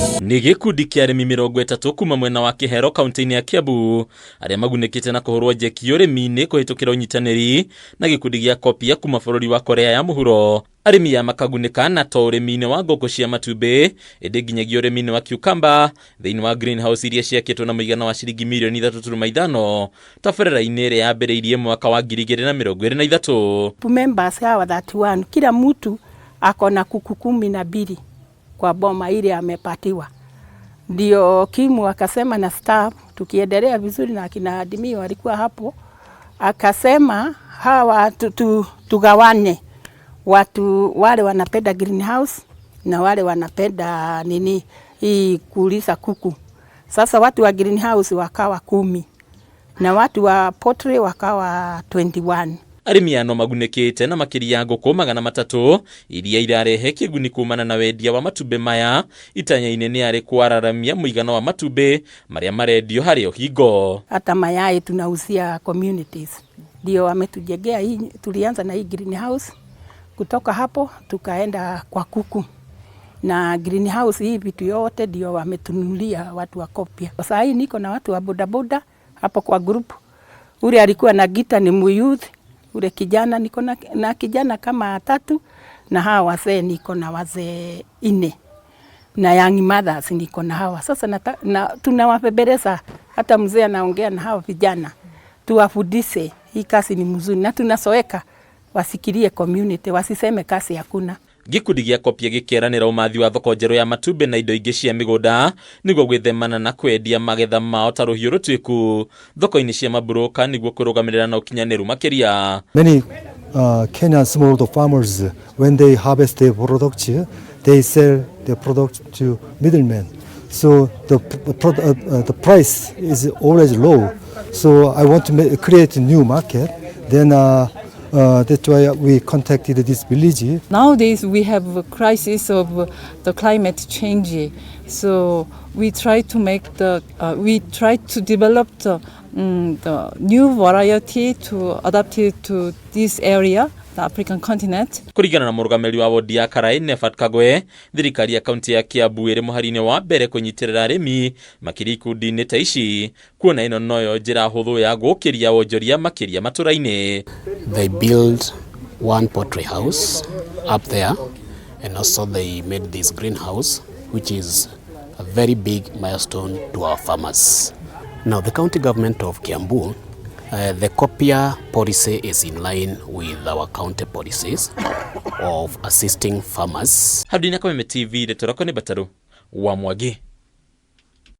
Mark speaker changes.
Speaker 1: Nĩ gĩkundi kĩa arĩmi 30 kuma mwena wa Kĩhero kaunti-inĩ ya Kiambu arĩa magunĩkĩte na kũhũrwo njeki ũrĩmi-inĩ kũhĩtũkĩra ũnyitanĩri na gĩkundi gĩa Kopia kuma bũrũri wa Korea ya Mũhuro. Arĩmi aya makagunĩka na to ũrĩmi-inĩ wa ngũkũ cia matumbĩ ĩndĩ nginyagia ũrĩmi-inĩ wa cucumber thĩinĩ wa greenhouse iria ciakĩtwo na mũigana wa ciringi mirioni 3.5 tabarĩra-inĩ ĩrĩa yambĩrĩirie mwaka wa 2023.
Speaker 2: Members hawa 31 kila mtu ako na kuku 12 kwa boma ile amepatiwa. Ndio Kimu akasema na staff, tukiendelea vizuri na akina Adimi walikuwa hapo, akasema hawa tugawane watu wale wanapenda greenhouse na wale wanapenda nini hii kulisha kuku. Sasa watu wa greenhouse wakawa 10 na watu wa poultry wakawa 21.
Speaker 1: Arĩmi aya no magunĩkĩte na makĩria ngũkũ 300 iria irarehe kĩguni kumana na wendia wa matumbĩ maya itanya-inĩ nĩ arĩ kwararamia mũigana wa matumbĩ marĩa marendio harĩ o hingo.
Speaker 2: Hata mayai tunauzia communities, ndio wametujengea hii. Tulianza na hii greenhouse, kutoka hapo tukaenda kwa kuku na greenhouse. Hii vitu yote ndio wametununulia watu wa Kopia. Sasa hii niko na watu wa bodaboda hapo kwa group. Ule alikuwa na gita ni muyouth, ule kijana niko na kijana kama tatu, na hawa wazee niko na wazee 4 na young mothers niko na hawa sasa na tunawabembeleza. Hata mzee anaongea na hawa vijana tuwafundishe hii kazi ni mzuri, na tunasoeka wasikirie community, wasiseme kazi hakuna.
Speaker 1: Gĩkundi gĩa Kopia gĩkĩeranĩra ũmathi wa thoko njerũ ya matumbĩ na indo ingĩ cia mĩgũnda nĩguo gwĩthemana na kwendia magetha mao ta rũhiũ rũtuĩku thoko-inĩ cia maburũka nĩguo kũrũgamĩrĩra na ũkinyanĩru makĩria.
Speaker 3: Many Kenyan smallholder farmers, when they harvest their products, they sell their product to middlemen. So the price is always low. So I want to create a new market. Then that's why we contacted this village.
Speaker 4: Nowadays we have a crisis of the climate change. So we try to make the we try to develop the new variety to adapt it to this area, the African continent.
Speaker 1: Kũringana na mũrũgamĩrĩri wa wodi ya Karai Nefat Kagwe, thirikari ya kaunti ya Kiambu ĩrĩ mũhari-inĩ wa mbere kũnyitĩrĩra arĩmi makĩria ikundi-inĩ ta ici, kuona ĩno noyo njĩra hũthũ ya gũkĩria wonjoria makĩria matũra-inĩ.
Speaker 5: They built one poultry house up there, and also they made this greenhouse, which is a very big milestone to our farmers. Now, the county government of Kiambu, the Kopia policy is in line with our county policies of assisting farmers.
Speaker 1: Harũni na Kameme TV, ndeto rakwa nĩ Batarũ wa Mwangi.